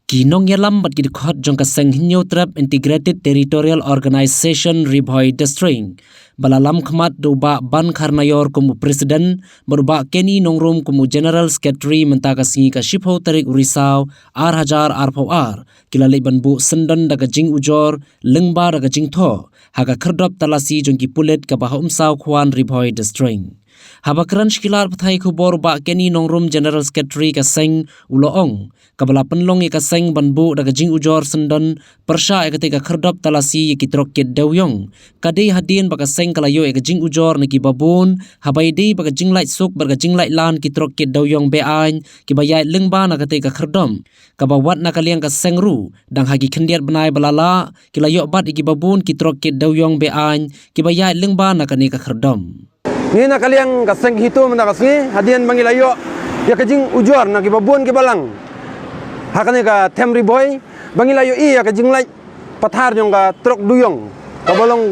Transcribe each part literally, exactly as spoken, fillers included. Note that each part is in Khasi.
Ki nongïalam bad ki dkhot jong ka seng Hynñiewtrep Integrated Territorial Organization Ri Bhoi District, ba la lam khmat da u Bah Ban Kharnaior kum u President, bad u Bah Kenny Nongrum kum u General Secretary mynta ka sngi ka shiphew tarik u Risaw, ar hajar arphew ar, ki la leit ban buh syndon da ka jingujor, lyngba da ka jingthoh, ha ka khyrdop talasi jong ki pulit kaba ha Umsaw Khwan Ri Bhoi District. Haba kren sha ki lad pathai khubor u Bah Kenny Nongrum General Secretary ka seng u la ong, kaba la pynlong ïa ka seng ban buh da ka jingujor syndon, pyrshah ïa katei ka khyrdop talasi ïa ki trok kit dewïong. Ka dei hadien ba ka seng ka la ïoh ïa ka jingujor na ki babun, haba ïadei bad ka jinglait suk bad ka jinglait lan ki trok kit dewïong be-aiñ, kiba ïaid lyngba na katei ka khyrdop. Kaba wat na ka liang ka seng ruh, dang ha ki khyndiat bnai ba la lah, ki la ïoh bat ïa ki babun ki trok kit dewïong be-aiñ, kiba ïaid lyngba na kane ka khyrdop. Ngi na ka liang ka seng Hito mynta ka sngi, hadien ba ngi la ïoh ïa ka jingujor na ki babun ki balang ha kane ka them Ri Bhoi, ba ngi la ïohi ïa ka jinglait pathar jong ka trok dewïong, kaba long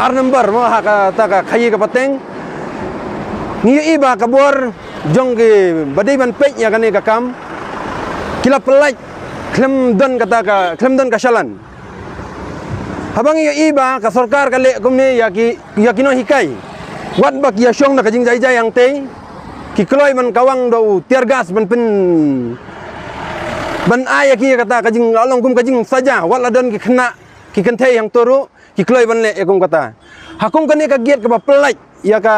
ar number mo ha kata ka khaïi ka pateng. Ngi ïohi ba ka bor jong ki ba dei ban peit ïa kane ka kam, ki la pyllait khlem don kata ka, khlem don ka shalan. Haba ngi ïohi ba ka sorkar ka leh kumne ïa ki, ïa ki nonghikai, wat ba ki ïashong na ka jingjai jai hangtei, ki kloi ban kawang da u tear gas ban pyn, ban ai ïa ki ïa kata ka jing, la long kum ka jingsaja, wat la don ki khynnah ki kynthei hangto ruh ki kloi ban leh ïa kum kata. Ha kum kane ka gate kaba pyllait ïa ka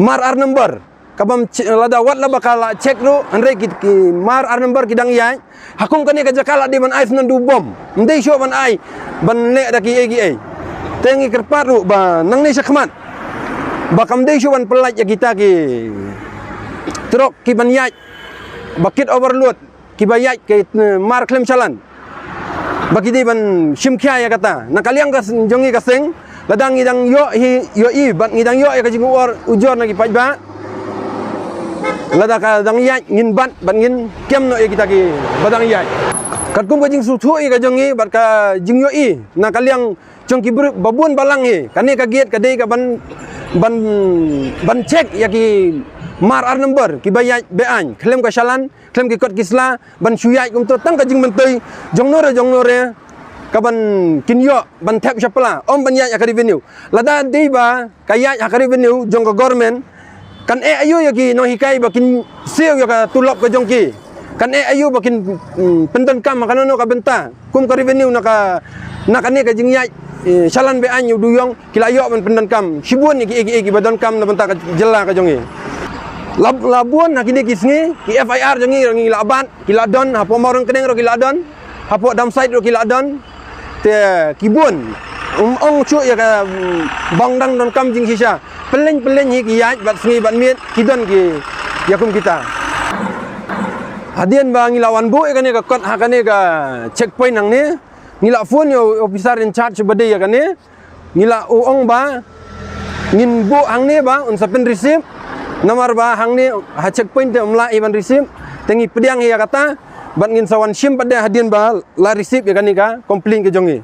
mar ar number, kaba ym che-, lada wat la ba ka la check ruh, hynrei ki, ki mar ar number ki dang ïaid. Ha kum kane ka jaka la dei ban ai syndon da u bom. Ym dei shuh ban ai, ban leh da kiei kiei. Te ngi kyrpad ruh ba nangne shakhmat, ba kam dei shuh ban pyllait ïa kita ki trok ki ban ïaid ba kit overload, kiba ïaid ki, eh, mar khlem shalan, ba ki dei ban shim khia ïa kata. Na ka liang ka s-, jong ngi ka seng, lada ngi dang ïoh hi, ïohi bad ngi dang ïoh ïa ka jingujor, ujor na ki paidbah, lada ka dang ïaid ngin bat bad ngin kem noh ïa kita kiba dang ïaid. Katkum ka jingsngewthuh ïa ka jong ngi bad ka jingïohi na ka liang jong ki bru-, babun balang hi, kane ka gate ka dei ka ban, ban, ban check ïa ki mar ar number kiba ïaid be-aiñ khlem ka shalan, khlem ki kot ki sla, ban shu ïaid kumto tang ka jingmyntoi jong nore jong nore, ka ban kin ïoh ban thep shapla, ym ban ïaid ha ka revenue. Lada dei ba ka ïaid ha ka revenue jong ka government, kan eh aïu ïa ki nonghikai ba kin siew ïa ka tulop ka jong ki? Kan eh aïu ba kin, mm, pyndonkam ha kano kano ka bynta kum ka revenue na ka, na kane ka jingïaid, eh, shalan be-aiñ ïa u dewïong? Ki la ïoh ban pyndonkam shibun ïa kiei kiei kiba donkam na bynta ka jylla ka jong ngi. La, la bun ha kine ki sngi ki F I R jong ngi, ngi la bat, ki la don, hapoh Mawryngkneng ruh ki la don, hapoh Damsait ruh ki la don. Te ki bun, ym ong shuh ïa ka, mm, ba ong dang donkam jingshisha. Pylleng pylleng hi ki ïaid bad sngi bad miet ki don ki ïa kum kita. Hadien ba ngi la wan buh ïa kane ka kot ha kane ka checkpoint hangne, ngi la phone ïa u officer in charge ba dei ïa kane. Ngi la, u ong ba ngin buh hangne ba un sa pyn receipt. Namar ba hangne ha checkpoint te ym lah hi ban receipt. Te ngi pdiang hi ïa kata bad ngin sa wan shim pat de hadien ba la receipt ïa kane ka complaint ka jong ngi.